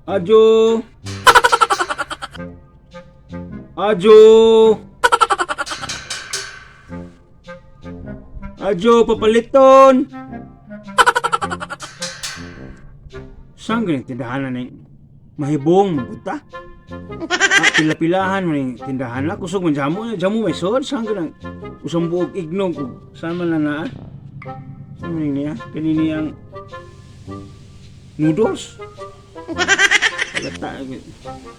Ajo! Ajo! Ajo, papaliton! Saan ganing tindahan na ning mahibong mabuta? Ah, pila-pilahan mo ning tindahan na. Kusog man jamo, jamo may sod. Saan ganing usang buog ignog? Saan man na naa? Saan man ning niya? Kanini ang noodles. Halata.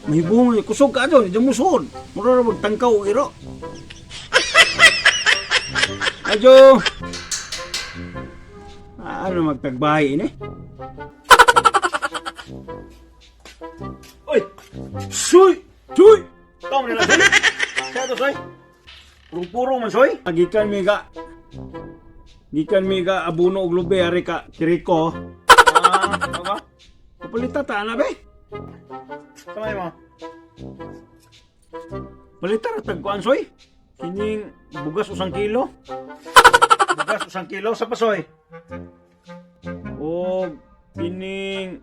Mahibong, kusog ka ajo, jamo sod. Mura ra magtangkaw og iro. Ajo! Ah, ano magtagbahay ini? Oy! Soy! Soy! Tao man nila, soy! Kaya to, soy? Purong-purong man, soy! Gikan mi ga... Gikan mi ga abuno og lubi, ari ka, kiriko. Ah, ano ba? Kapalita ta, ana be? Kamay mo. Palita ra tagkuan, soy. Kining bugas 1 kilo. Bugas 1 kilo sa pasoy. O kining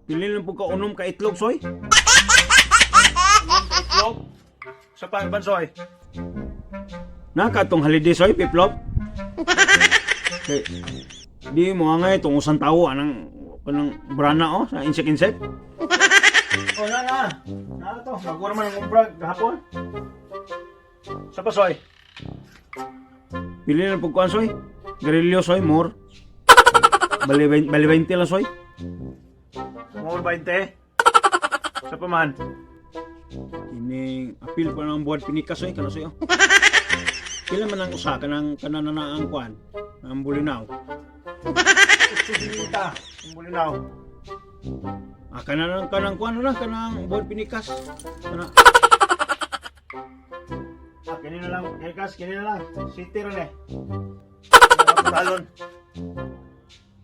pili lang po ka unom ka itlog, soy. Itlog. Sa pangbansoy. Naka tong holiday, soy, piplop. Kay, di mo nga itong usang tao anang kanang brana oh sa insect insect. Oh, na na. Na to. Bago naman ang umbra gahapon. Sa pasoy. Pili lang pagkuan, soy. Garillo, soy, more. Bali, bali 20 lang, soy. More 20. Sa paman. Kining apil pa ng buwan pinikas, soy, kana soy. Oh. Pila man ang usa kanang kanananaang kuan, ang bulinaw. Susinita. Ang bulinaw. Ah, kanang kanang kuan na kanang buwan pinikas. Kana Ah, kini na lang. Kini kini na lang. City ron eh. Talon.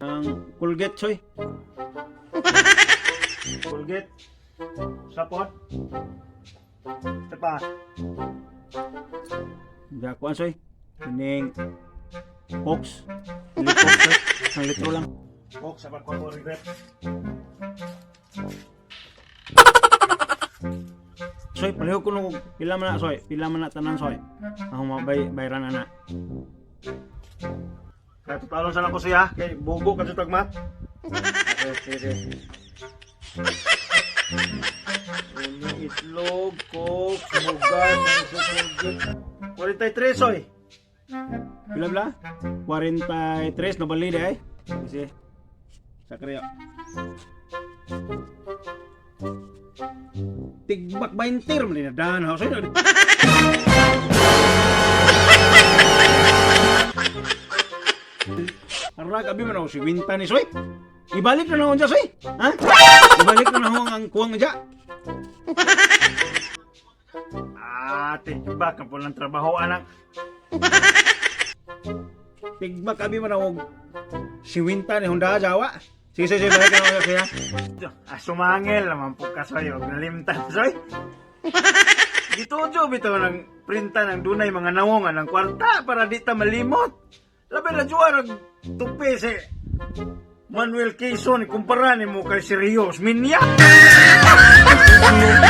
ang Colgate, soy. Colgate. Sapot. Sa pa. Ja kuan, soy. Kining Cox. Pili Cox, soy. 1 litro lang. Coke sa pagkuha regret. Soy, pareho ko nung pila man na, soy. Pila man na tanan, soy. Ako mabay bayran ana. Kaya tutalon sa lang ko siya. Kay bugo ka sa tagmat. Okay, sige, sige. Uno itlog, Coke, bugas, ang Colgate. 43 soy. Pila bla? 43 no bali eh. Kasi sa kriyo. Tigbak 20 man na dan ha soy. Ara gabi man ako si Winta ni soy. Ibalik na na soy. Ha? Ibalik na na ang kuwang dya. Ah, tigbak ang pulang trabaho anak. Tigbak abi man ako si Winta ni Honda Jawa. Sige, sige, sige, balik na ako siya. Ah, sumangil naman po ka soy. Huwag nalimtan soy. Gitujo bitaw ng printa ng dunay mga nawongan ng kwarta para di ta malimot. Labi na juwa nag tupi si Manuel Quezon kumpara ni mo kay si Rios Minya. Ang aking mahiya.